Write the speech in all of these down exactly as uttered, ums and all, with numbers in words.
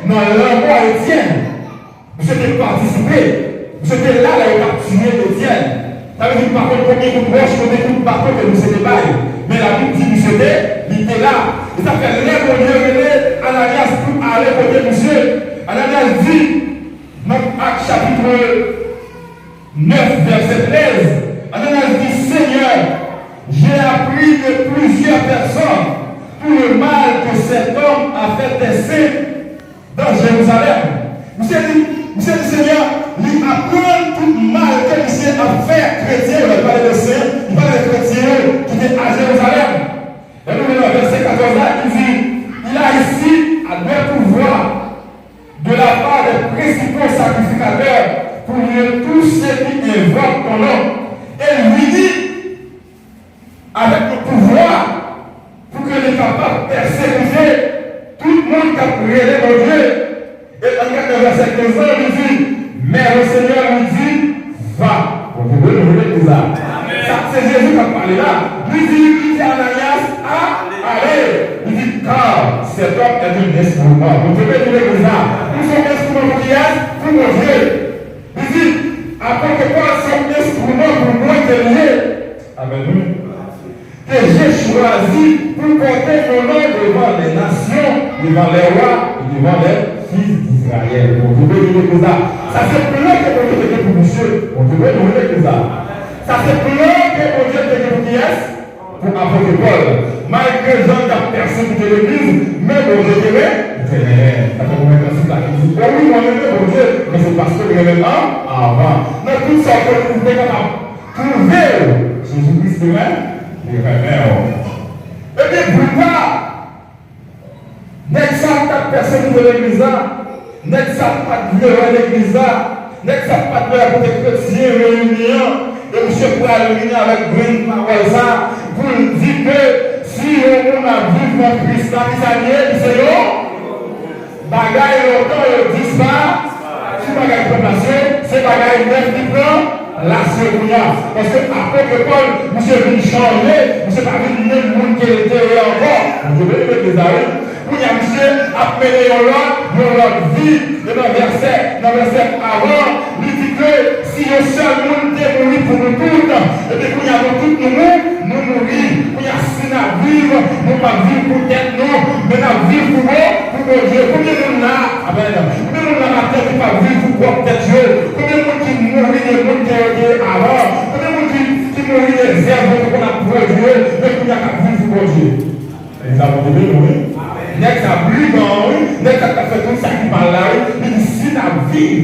Nan lanmò Etyèn, misye te patisipe. Misye te la lè yo t ap tiye Etyèn. Sa vle di m pa konn konbyen kout wòch, konbyen kout baton ke misye te bay. Men Labib di misye te, li te la. E sa fè lè Bondye rele Ananyas pou ale kote misye, Ananyas di, nan Ak chapit nèf, vèsè trèz, Ananyas di, Seigneur, j'ai appris de plusieurs personnes tout le mal que cet homme a fait des saints dans Jérusalem. Misye di, misye di, Senyè, li aprann tout mal ke misye ap fè kretyen yo. Lè li pale de sen, li pale de kretyen yo ki te a Jerizalèm. Lè nou li nan vèsè katòz la, li di, Il a ici à deux pouvoirs de la part des principaux sacrificateurs pour lier tous ceux qui invoquent ton nom. E li vini avèk yon pouvwa pou ke li kapab pèsekite tout moun k ap rele Bondye. E ann gade nan vèsè kenz lan, li di, Men le Seigneur lui dit, Va. Bondye beni nou legliz la. Sa se Jezi k ap pale la. Li di, li di Ananyas, A, ale. Li di, Car cet homme est un instrument. Bondye beni legliz la. Ou se yon enstriman pou kiyès? Pou Bondye. Li di, Apot Pòl se yon enstriman pou mwen ke li ye. Amèn, wi. Que j'ai choisi pour porter mon nom devant les nations, devant les rois et devant les fils d'Israël. Bondye beni legliz la. Sa se plan ke Bondye te gen pou misye. Bondye beni legliz la. Sa se plan ke Bondye te gen pou kiyès? Pou apot Pòl. Malgre jan l t ap pèsekite legliz, men Bondye te renmen. Li te renmen. Sa fè nou mèt nan sit la ki di, O wi, mwen renmen Bondye, men se paske l renmen m an, avan. Nan tout sa w te twouve kapab twouve w, Jezi Kris te renmen, li renmen w. Ebyen, pita, nèg sa k t ap pèsekite legliz la, nèg sa k pa t vle wè legliz la, nèg sa k pa t vle wè kote kretyen reyini an, e misye pral vini avèk grenn pawòl sa pou l di ke si yon moun ap viv nan Kris la, ki sa l ye? Li se yon bagay lontan yo dispa-, si bagay pran plas yo, se bagay nèf ki pran plas yo kounye a. Paske apot Pòl, misye vin chanje, misye pa vin menm moun ke l te ye ankò. Bondye beni legliz la, wi. Kounye a, misye ap mennen yon lòt, yon lòt vi. E nan vèsè, nan vèsè avan, li di ke si yon sèl moun te mouri pou nou tout, epi kounye a nou tout nou mou-, nou mouri. Kounye a, si n ap viv, nou p ap viv pou tèt nou, men n ap viv pou Bon-, pou Bondye. Konbyen moun la, amèn, konbyen moun la maten ki p ap viv pou pwòp tèt yo? Konbyen moun ki mouri de moun ke yo te ye avan? Konbyen moun ki, ki mouri de zèv yo te konn ap pwodui yo, men kounye a k ap viv pou Bondye? Egzanp, Bondye beni w, wi. Nèg sa brigan, wi. Nèg sa k ap fè tout sa ki mal la, wi. Li di, si n ap viv,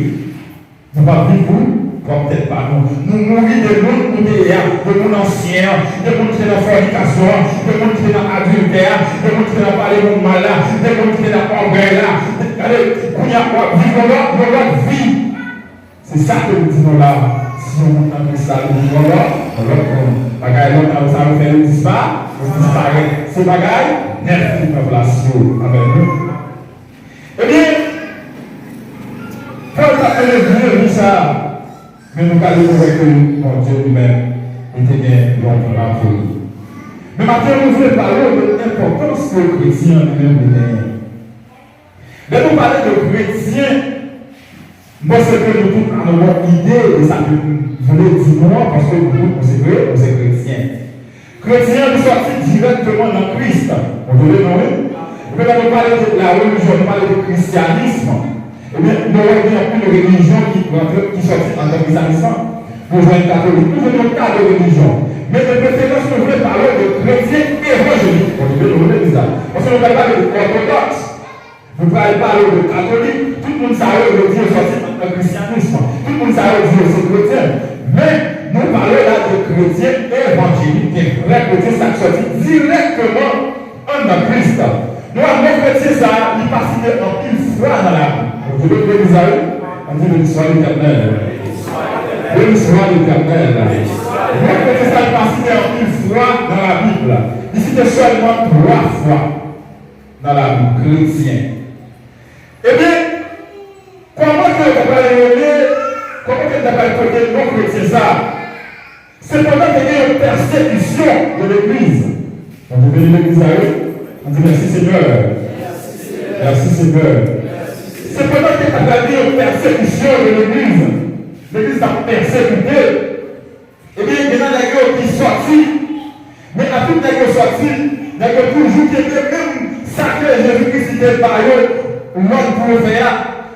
nou p ap viv pou pwòp tèt pa nou. Nou mouri de moun nou te ye a, de moun ansyen an, de moun ki te nan fònikasyon an, de moun ki te nan adiltè a, de moun ki te nan pale moun mal la, de moun ki te nan ògèy la. Gade, kounye a w ap viv yon lòt, yon lòt vi. Se sa ke m di nou la, si yon moun nan Kris la, li vin yon lòt, yon lòt moun. Bagay lontan yo sa yo fè yo dispa-, yo disparèt. Se bagay nèf ki pran plas yo. Amèn, wi. Ebyen, Pòl t ap mennen byen vi sa a, men nou gade nou wè ke Bondye li menm, li te gen yon plan pou li. Men maten, nou vle pale w de enpòtans ke kretyen an li menm li genyen. Lè nou pale de kretyen, m panse ke nou tout nou gon ide de sa ke m vle di nou an, paske nou tout nou se kre-, nou se kretyen. Kretyen an, li sòti dirèkteman nan Kris. Bondye beni nou, wi. Epi lè nou pale de la relijyon, nou pale de krisyanis, ebyen, nou wè gen anpil relijyon ki rantre, ki sòti anndan krisyanis lan. Nou jwenn katolik, nou jwenn yon ta de relijyon. Men de preferans, nou vle pale de kretyen evanjelik. Bondye beni nou, legliz la. Paske nou pral pale de òtodòks. Nou pral pale w de katolik, tout moun sa yo, yo di yo sòti nan krisyanis. Tout moun sa yo di yo se kretyen. Men, nou pale w la de kretyen evanjelik, de vrè kretyen, sa k sòti dirèkteman anndan Kris. Nou wè mo kretyen sa a, li pa site anpil fwa nan Labib. Bondye beni legliz la, wi. Ann di, Béni soit l'Éternel. Béni soit l'Éternel. Mo kretyen sa a, li pa site anpil fwa nan Labib la. Li site sèlman twa fwa nan Labib, kretyen. Ebyen, kòman ke yo ta pral rele, kòman ke yo ta pral pote non kretyen sa a? Sepandan, te gen yon pèsekisyon de legliz. Ann di, Bondye beni legliz la, wi. Ann di, Mèsi, Senyè. Mèsi, Senyè. Se pandan ke t ap gen yon pèsekisyon de legliz, legliz t ap pèsekite, ebyen, gen nan nèg yo ki sòti. Men lè tout nèg yo sòti, nèg yo toujou kenbe menm sa ke Jezi Kris li te ba yo lòd pou yo fè a.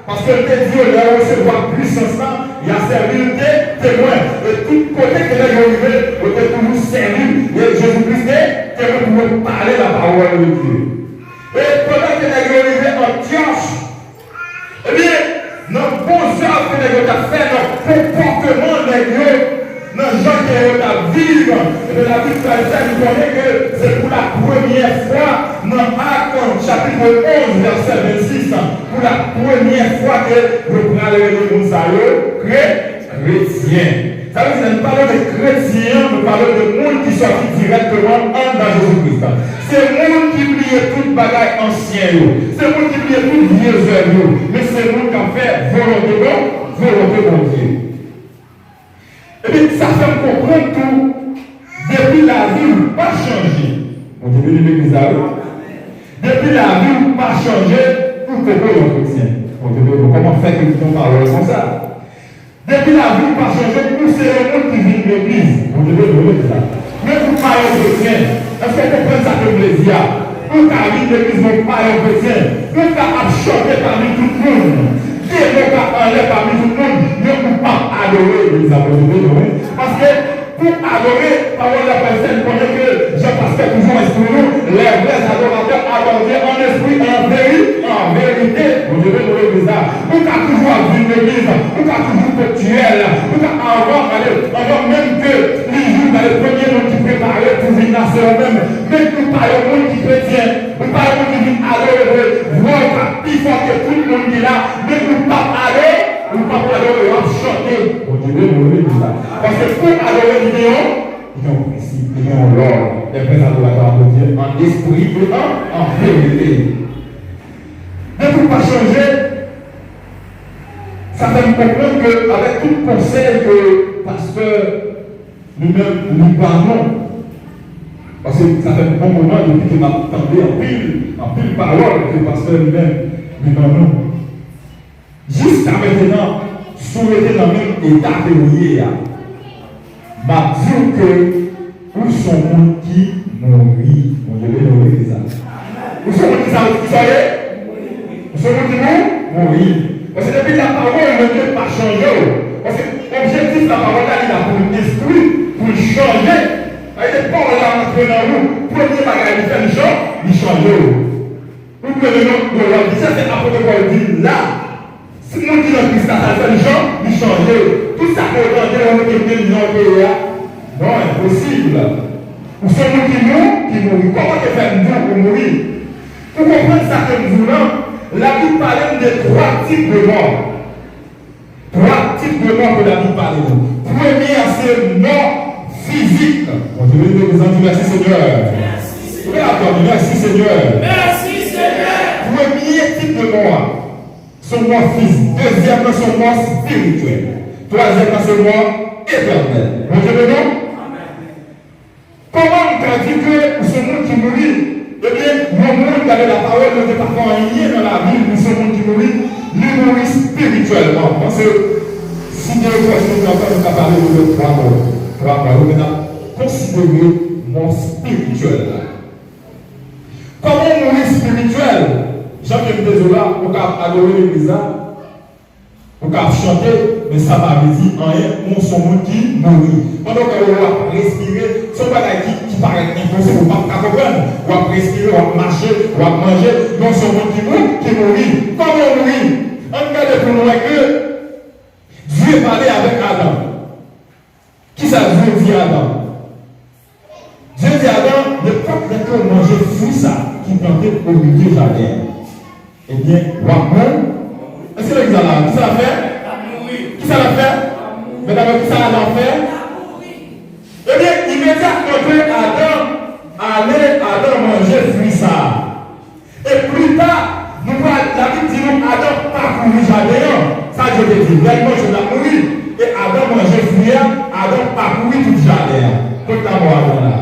Paske l te di yo, lè yo resevwa pwisans lan, y a sèvi l de temwen. E tout kote ke nèg yo rive, yo te toujou sèvi l. E Jezi Kris te temwen pou yo pale lapawòl de Dye. E pandan ke nèg yo rive Antyòch, ebyen, nan bon zèv ke nèg yo t ap fè, nan konpòteman nèg yo, nan jan ke yo t ap viv, ebyen, Labib fè nou konnen ke se pou la premyè fwa, nan Ak, chapit onz, vèsè vennsis, pou la premyè fwa ke yo pral rele moun sa yo kre-, kretyen. Sa vle di, lè n pale de kretyen an, nou pale de moun ki sòti dirèkteman anndan Jezi Kris. Se moun ki bliye tout bagay ansyen yo. Se moun ki bliye tout vye zèv yo. Men se moun k ap fè volonte Bon, volonte Bondye. Epi, sa fè m konprann tou, depi lavi w pa chanje, Bondye beni legliz la, wi. Depi lavi w pa chanje, ou poko yon kretyen. Bondye beni w. Kòman fè ke m di yon pawòl konsa? Depi lavi w pa chanje, ou se yon moun ki vin legliz. Bondye beni w, legliz la. Men ou pa yon kretyen. Èske w konprann sa ke m vle di a? Ou ka vin legliz, men ou pa yon kretyen. Ou ka ap chante pami tout moun. Demon ka anlè pami tout moun, men ou p ap adore. Legliz la, Bondye beni w, wi. Paske pou adore, pawòl la fè n konnen ke jan pastè toujou enstwi nou, les vrais adorateurs adorent Dieu en esprit et en vérité, en vérité. Bondye beni w, legliz la. Ou ka toujou ap vin legliz, ou ka toujou ponktyèl, ou ka anvan, gade, anvan menm ke li jou, gade, premye moun ki prepare pou vin la, se ou menm. Men ou pa yon moun ki kretyen, ou pa yon moun ki vin adore vre. Vwa w ka pi fò ke tout moun ki la, men ou p ap adore, ou p ap adore, w ap chante. Bondye beni w, legliz la. Paske pou adore, li gen yon, li gen yon prensip, li gen yon lòd. Les vrais adorateurs adorent Dieu en esprit et en, en vérité. Men pou pa chanje, sa fè m konprann ke avèk tout konsèy ke pastè li menm li ba nou, paske sa fè bon moman depi ke m ap tande anpil, anpil pawòl ke pastè li menm li ban nou. Jiska mentenan, si w rete nan menm eta ke w ye a, m ap di w ke ou se yon moun ki mouri. Bondye beni w, legliz la. Ou se yon moun ki sa, ki sa w ye? Ou se yon moun ki mou-, mouri. Paske depi lapawòl de Dye pa chanje w. Paske objektif lapawòl la, li la pou l enstwi, pou l chanje. Sa vle di, pawòl la rantre nan ou, premye bagay li fè, li chan-, li chanje w. Ou dwe mennen yon lòt vi. Se sa apot Pòl di la. Si moun ki nan Kris la, sa l fè, li chan-, li chanje. Tout sa ke w tande, ou mete menm jan w te ye a. Non, enposib. Ou se yon moun ki mou-, ki mouri. Kòman te fè m di w ou mouri? Pou konprann sa ke m di w lan, Labib pale n de twa tip de mò. Twa tip de mò ke Labib pale nou. Premye a se mò fizik. Bondye beni legliz la, di mèsi Senyè. Ou gen la fòm, mèsi Senyè. Premye tip de mò a, se yon mò fizik. Dezyèm nan se yon mò espirityèl. Twazyèm nan se mò etènèl. Bondye beni w. Kòman m ka di ke ou se moun ki mouri? Ebyen, yon moun, gade lapawòl, nou te pa fè anyen nan lavi l, li se moun ki mouri, li mouri espirityèlman. Paske, si gen yon kèk moun nan nou ka pale nou de twa mò, twa mò, yo, men n ap konsidere mò espirityèl la. Kòman w mouri espirityèl? Jan ke m te di w la, ou ka ap adore legliz la, ou ka ap chante, men sa pa vle di anyen, ou se yon moun ki mouri. Pandan ke w ap respire, se yon bagay ki, ki parèt enposib, ou p ap ka konprann. W ap respire, w ap mache, w ap manje, men w se yon moun ki mou-, ki mouri. Kòman w mouri? Ann gade pou nou wè ke Dye pale avèk Adan. Kisa Dye di Adan? Dye di Adan, nenpòt lè ke w manje fwi sa ki plante o milye jaden an, ebyen, w ap mou-, èske legliz la la? Kisa l ap fè? Kisa l ap fè? Medam yo, kisa Adan fè? Ebyen, imedyatman ke Adan ale, Adan manje fwi sa a. E pli ta, nou pral, Labib di nou Adan pakouri jaden an. Sa Dye te di, lè l manje l ap mouri. E Adan manje fwi a, Adan pakouri tout jaden an. Kot lamò Adan la?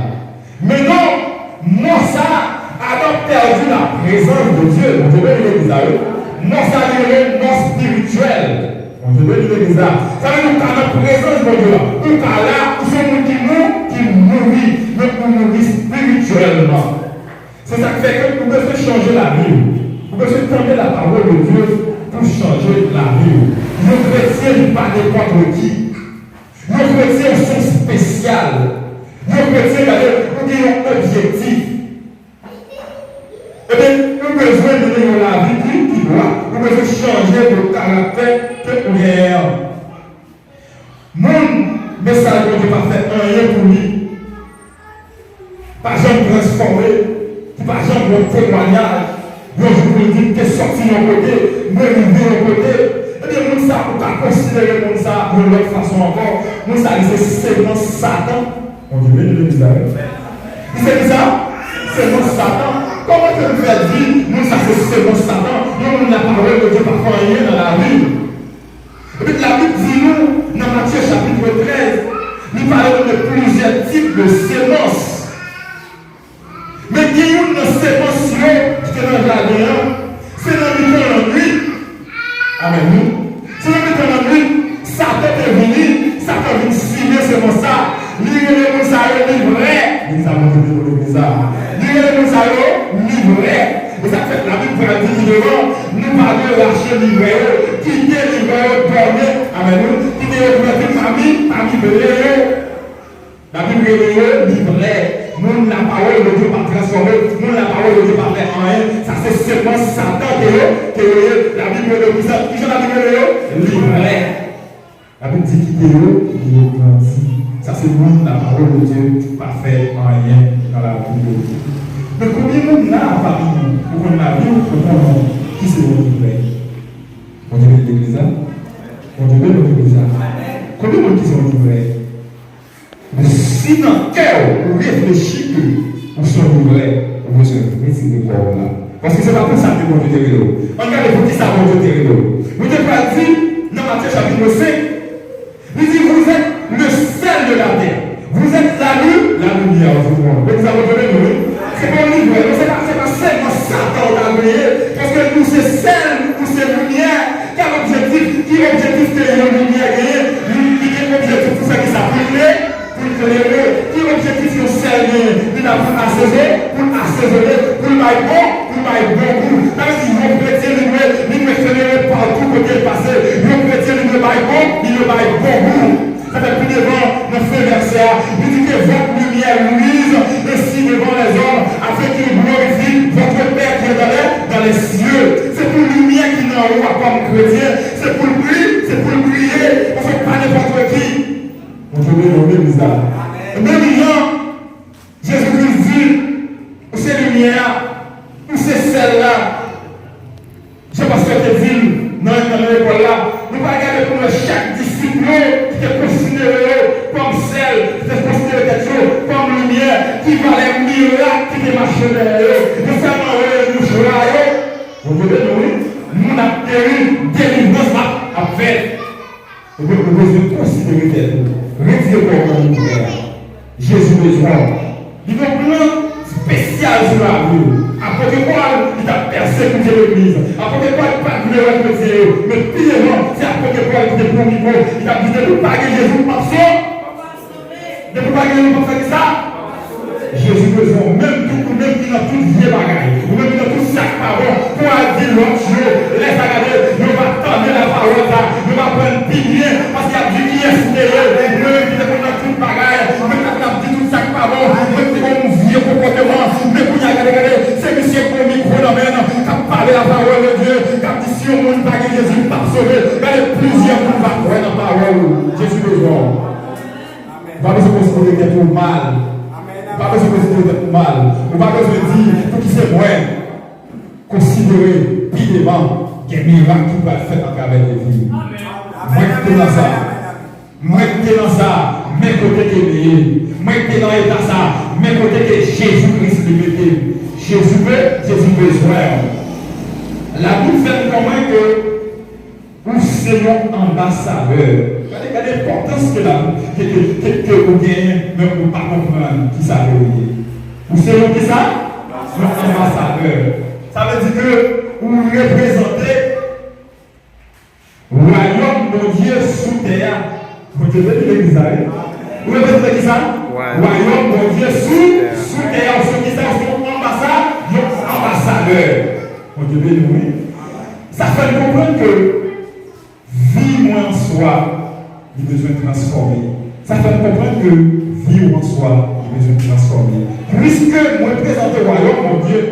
Men non, mò sa a, Adan pèdi la prezans de Dye. Bondye beni legliz la, wi. Mò sa li rele mò espirityèl. Bondye beni legliz la. Sa vle di ou ka nan prezans Bondye la. Ou ka la, ou se yon moun ki mou, ki mouri, men ou mouri espirityèlman. Se sa k fè ke ou bezwen chanje lavi w. Ou bezwen tande la parole de Dieu pou chanje lavi w. Yon kretyen li pa nenpòt ki. Yon kretyen se yon espesyal. Yon kretyen, gade, ou gen yon objektif. Ebyen, ou bezwen mennen yon lavi ki, ki dwat. Ou bezwen chanje de karaktè ke ou genyen an. Moun, mesaj Bondye pa fè anyen pou li, pa janm transfòme, ki pa janm gen yon temwayaj, yon jou pou l di, "M te sòti yon kote, mwen rive yon kote." Ebyen, moun sa, ou ka konsidere moun sa yon lòt fason ankò. Moun sa, li se semans Satan. Bondye beni legliz la, wi. Li se ki sa? Semans Satan. Kòman ke nou fè di moun sa se semans Satan? Yon moun la pawòl de Dye pa fè anyen nan lavi l. Epi Labib di nou, nan Matye chapit trèz, li pale nou de plizyè tip de semans. Men gen youn nan semans yo ki te nan jaden an, se nan mitan lannwit. Amèn, wi. Se nan mitan lannwit, Satan te vini, Satan vin simen semans sa, li rele moun sa yo livrè. Legliz sa, Bondye beni legliz sa. Li rele moun sa yo livrè. E sa k fè Labib pral di pi devan, nou pa dwe rache livrè yo, kite livrè yo dòmi, amèn, wi, kite yo dòmi pami, pami ble yo. Labib rele yo livrè. Moun lapawòl de Dye pa transfòme, moun lapawòl de Dye pa fè anyen. Sa se semans Satan ke yo, ke yo ye. Labib rele yo kisa? Kijan Labib rele yo? Livrè. Labib di kite yo, kite yo grandi. Sa se moun lapawòl de Dye pa fè anyen nan lavi yo. Men konbyen moun la pami nou, ou konn lavi w, ou konnen ki se yon livrè? Bondye beni legliz la. Bondye beni legliz la. Konbyen moun ki se yon livrè? Men si nan kè w ou reflechi ke ou se yon livrè, ou bezwen retire kò w la. Paske se pa pou sa ke Bondye te rele w. Ann gade poukisa Bondye te rele w. Nou te pral di nan Matye chapit senk, li di, "Vous êtes le sel de la terre. Vous êtes la lu-, la lumière du monde." Legliz la, Bondye beni nou, wi. Se pa yon livrè, non, se pa, se pa sèlman Satan ou ta vle ye, paske ou se sèl, ou se limyè. Kèl objektif? Ki objektif ke yon limyè genyen? Li, li gen objektif pou fè kisa? Pou l klere, pou l klere. Ki objektif yon sèl genyen? Li la pou l aseze, pou l asezone, pou l bay bon, pou l bay bon gou. Sa vle di, yon kretyen, li dwe, li dwe klere patou kote l pase. Yon kretyen, li dwe bay bon, li dwe bay bon gou. Sa fè pi devan, nan fen vèsè a, li di, "Que votre lumière luise ainsi devant les hommes, afin qu'ils glorifient votre Père qui est dans les, dans les cieux." Se pou limyè ki nan ou a kòm kretyen, se pou l bri-, se pou l briye, paske pa nenpòt ki. Bondye beni w, legliz la. Menm jan Jezi Kris di, "Ou se limyè a, ou se sèl la." Jan pastè te di l nan, nan lekòl la, nou pral gade pou nou wè chak disip yo ki te konsidere yo kòm sèl, ki te konsidere tèt yo kòm limyè, ki valè mirak ki te mache dèyè yo. Yo sèlman wè mouchwa yo. Bondye beni nou, wi. Moun ap geri, delivrans ap, ap fèt. Ebyen, ou bezwen konsidere tèt ou. Retire kò w nan livrè a. Jezi bezwen w. Li gen yon plan espesyal sou lavi w. Apot Pòl, li t ap pèsekite legliz. Apot Pòl pa t vle wè kretyen yo. Men pi devan, se apot Pòl ki te pran mikwo. Li t ap di, "Depi w pa gen Jezi, w p ap sove." Depi w pa gen Jezi, w p ap fè kisa? Jezi bezwen w, menm tou, ou menm ki nan tout vye bagay, ou menm ki nan tout sa k pa bon, pou w al di lòt yo, lè sa gade, yo va tande lapawòl sa, yo va pran l pi byen, paske y ap di kiyès m te ye, mwen menm ki te konn nan tout bagay, mwen k ap di tout sa k pa bon, mwen ki te konn yon vye konpòteman, men kounye a gade, gade, se misye k gen yon mikwo nan men l, k ap pale lapawòl de Dye, k ap di si yon moun pa gen Jezi, li p ap sove, gade plizyè moun va kwè nan pawòl ou, Jezi bezwen w. Ou pa bezwen konsidere tèt ou mal. Ou pa bezwen konsidere tèt ou mal. Ou pa bezwen di, "Pouki se mwen?" Konsidere pi devan, gen mirak ki pral fèt atravè de vi. Mwen ki te nan sa. Mwen ki te nan sa. Men kote ke m ye. Mwen ki te nan eta sa. Men kote ke Jezi Kris li mete m. Jezi ve, Jezi bezwen w. Labib fè n konnen ke Ou se yon anbasadè. Gade, gade enpòtans ke la, ke, ke, ke, ke ou genyen, men ou pa konprann kisa ke ou ye. Ou se yon kisa? Yon anbasadè. Sa vle di ke ou reprezante Bondye beni legliz la, wi. Ou reprezante kisa? Wayòm Bondye sou, sou tè a, ou se kisa? Ou se yon anbasa-, yon anbasadè. Bondye beni w, wi. Sa fè n konprann ke vi mwen an swa, li bezwen transfòme. Sa fè n konprann ke vi w an swa, li bezwen transfòme. Piske mwen prezante wayòm Bondye,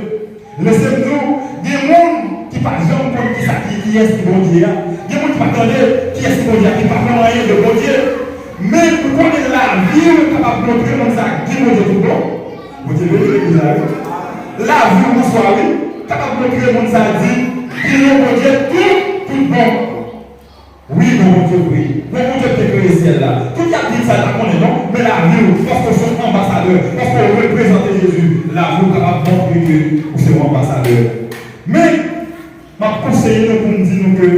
lese m di w, gen moun ki pa janm konn kisa ki, kiyès ki Bondye a. Gen moun ki pa tande kiyès ki Bondye a, ki pa konn anyen de Bondye. Men ou konnen lavi w kapab montre moun sa ki Bondye tout bon. Bondye beni legliz la, wi. Lavi w an swa, wi, kapab montre moun sa di, gen yon Bondye tout, tout bon. Wi, gon Bondye vre. Gon Bondye ki te kreye syèl la. Tout y ap di sa, l pa konnen non, men lavi w, paske w se yon anbasadè, paske w reprezante Jezi, lavi w kapab montre ke ou se yon anbasadè. Men, m ap konseye nou pou m di nou ke,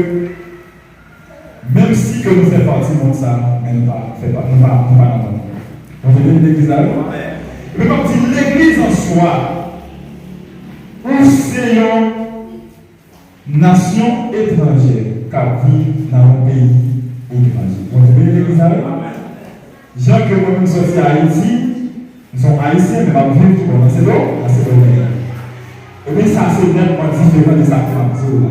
menm si ke nou fè pati mond sa, men nou pa fè pa, nou pa, nou pa nan mond. Bondye beni legliz la, wi. Epi m ap di, legliz an swa, ou se yon nasyon etranjè k ap viv nan yon peyi etranje. Bondye beni legliz la, wi. Jan ke mwen menm sòti Ayiti, m se yon Ayisyen, men m ap viv toujou nan Sendomeng, nan Sendomeng. Ebyen, sa se nètman diferan de sa ke m ap di w la.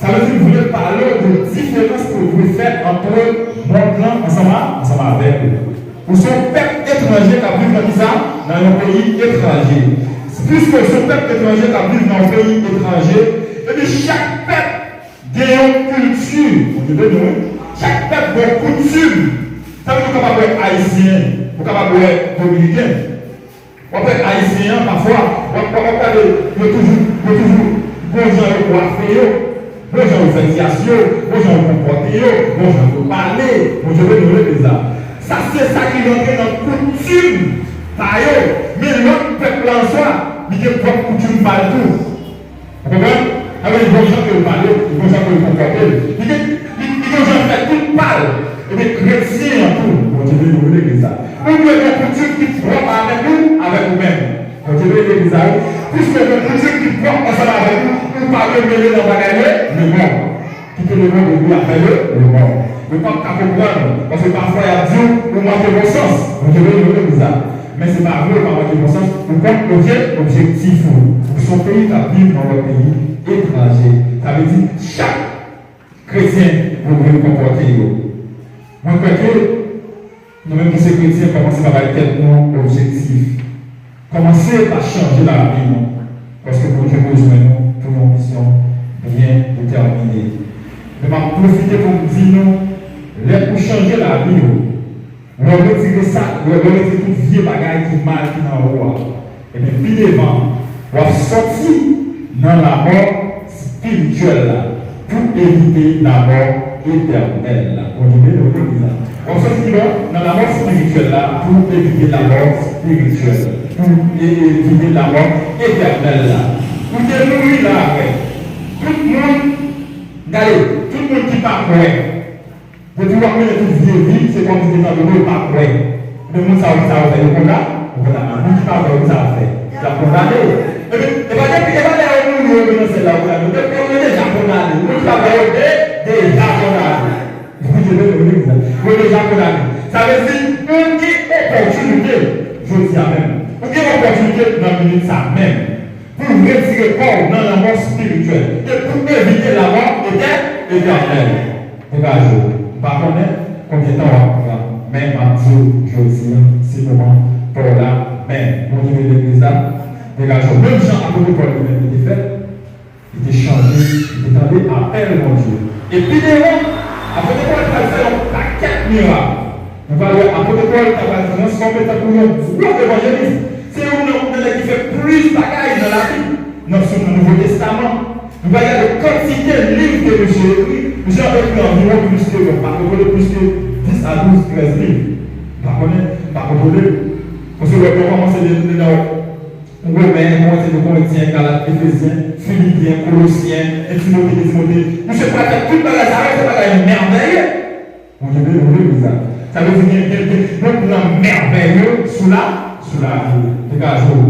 Sa vle di, m vle pale w de diferans ke w dwe fè ant mond lan ansanm a, ansanm avèk ou. Ou se yon pèp etranje k ap viv nan kisa? Nan yon peyi etranje. Piske w se yon pèp etranje k ap viv nan yon peyi etranje, epi chak pèp gen yon kilti. Bondye beni w, wi. Chak pèp gen yon koutim. Sa vle di, ou kapab wè Ayisyen, ou kapab wè Dominiken. W ap wè Ayisyen an, pafwa, w ap, w ap gade, yo toujou, yo toujou, gon jan yo kwafe yo, gon jan yo fè tyas yo, gon jan yo konpòte yo, gon jan yo pale. Bondye beni w, legliz la. Sa se sa ki rantre nan koutim pa yo. Men lòt pèp la an swa, li gen pwòp koutim pa l tou. Ou konprann? Sa vle di, gon jan ke l pale, gon jan ke l konpòte l. Li gen, li, li gon jan fè tout pa l. Ebyen, kretyen an tou, Bondye beni w, legliz la. Ou dwe gen koutim ki pwòp avèk ou, avèk ou menm. Bondye beni legliz la, wi. Piske gen koutim ki pwòp ansanm avèk ou, ou pa dwe mele nan bagay le, lemond. Kite lemond oubyen afè le, lemond. Yo p ap ka konprann ou, paske pafwa y ap di w, ou manke bon sans. Bondye beni w, legliz la. Men se pa vre, ou pa manke bon sans, ou konn obje-, objektif ou. Ou se yon peyi k ap viv nan yon peyi etranje. Sa vle di, chak kretyen dwe konpòte yo. Mwen kwè ke nou menm ki se kretyen, kòmanse pa bay tèt nou objektif. Kòmanse pa chanje lavi nou, paske Bondye bezwen nou pou yon misyon byen detèmine. Men m ap pwofite pou m di nou, lè ou chanje lavi w, lè w retire sa, lè w retire tout vye bagay ki mal ki nan ou a, ebyen, pi devan, w ap sòti nan lamò espirityèl la pou evite lamò etènèl la. Bondye beni w, legliz la. W ap sòti kibò? Nan lamò espirityèl la pou evite lamò espirityèl. Pou e-, evite lamò etènèl la. Ou te mouri la avè l. Tout moun, gade, tout moun ki pa kwè, depi w ap mennen tout vye vi, se kòmsi depi w pa kwè. Men moun sa yo, sa yo fè, yo kondane, yo kondane. Moun ki pa kwè, moun sa yo fè, y ap kondane. Epi, e pa depi, e pa lè yo mouri, yo vin nan syèl la, yo kondane. Depi yo deja kondane. Moun ki pa kwè, yo de-, deja kondane. Yo deja kondane. Sa vle di, ou gen opòtinite, jodi a menm. Ou gen opòtinite nan minit sa menm. Pou retire kò w nan lanmò espirityèl e pou evite lanmò etè-, etènèl. Degaje w. M pa konnen konbyen tan w ap pran, men m ap di w jodi a, se moman pa w la menm. Bondye beni legliz la. Degaje w. Menm jan apot Pòl li menm li te fè, li te chanje, li te tande apèl Bondye. E pi devan, apot Pòl pral fè yon pakèt mirak. Nou pral wè apot Pòl ta pral transfòme tankou yon gwo evanjelis. Se youn nan, nan nèg ki fè plis bagay nan Labib, nan, sou, nan Nouvo Testaman. Nou pral gade kantite liv ke misye ekri. Misye ekri anviwon plis ke, bon, pa tro plis ke dis a douz, trèz liv. M pa konnen, m pa kontwole. Paske lè w kòmanse li, li nan Women, Korentyen, Korentyen, Galat, Efezyen, Filipyen, Kolosyen, e Timote, de Timote. Misye pral fè tout bagay sa yo, se bagay mèvèye. Bondye beni w, legliz la. Sa vle di gen, gen, gen yon plan mèvèye sou la, sou lavi w. Degaje w.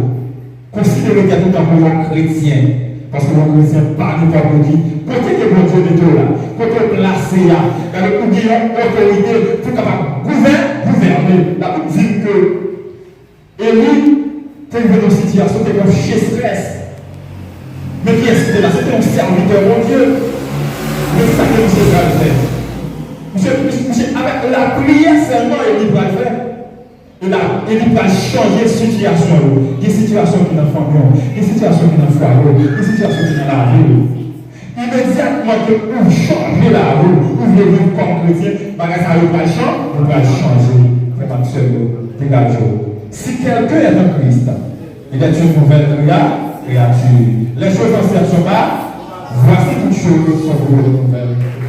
Konsidere tèt ou tankou yon kretyen. Paske yon kretyen pa gen kòb pou di, kote ke Bondye mete w la, kote w plase a, gade ou gen yon otorite pou w kapab gouvè-, gouvène. Labib di n ke Eli te rive nan yon sitiyasyon, te gen yon chestrès. Men kiyès ki te la? Se te yon sèvitè Bondye. Men sa ke misye pral fè. Misye, misye, misye, avèk lapriyè sèlman, Eli pral fè. E la, e li pral chanje sitiyasyon yo. Gen sitiyasyon ki nan fanmi w, gen sitiyasyon ki nan fwaye w, gen sitiyasyon ki nan lavi w. Imedyatman ke ou chanje lavi w, ou vle viv kòm kretyen, bagay sa yo pral chan-, yo pral chanje. Frè m ak sè m yo, degaje w. Si quelqu'un est en Christ, il est une nouvelle créa-, créature. Les choses anciennes sont pas, voici toutes choses sont devenues nouvelles.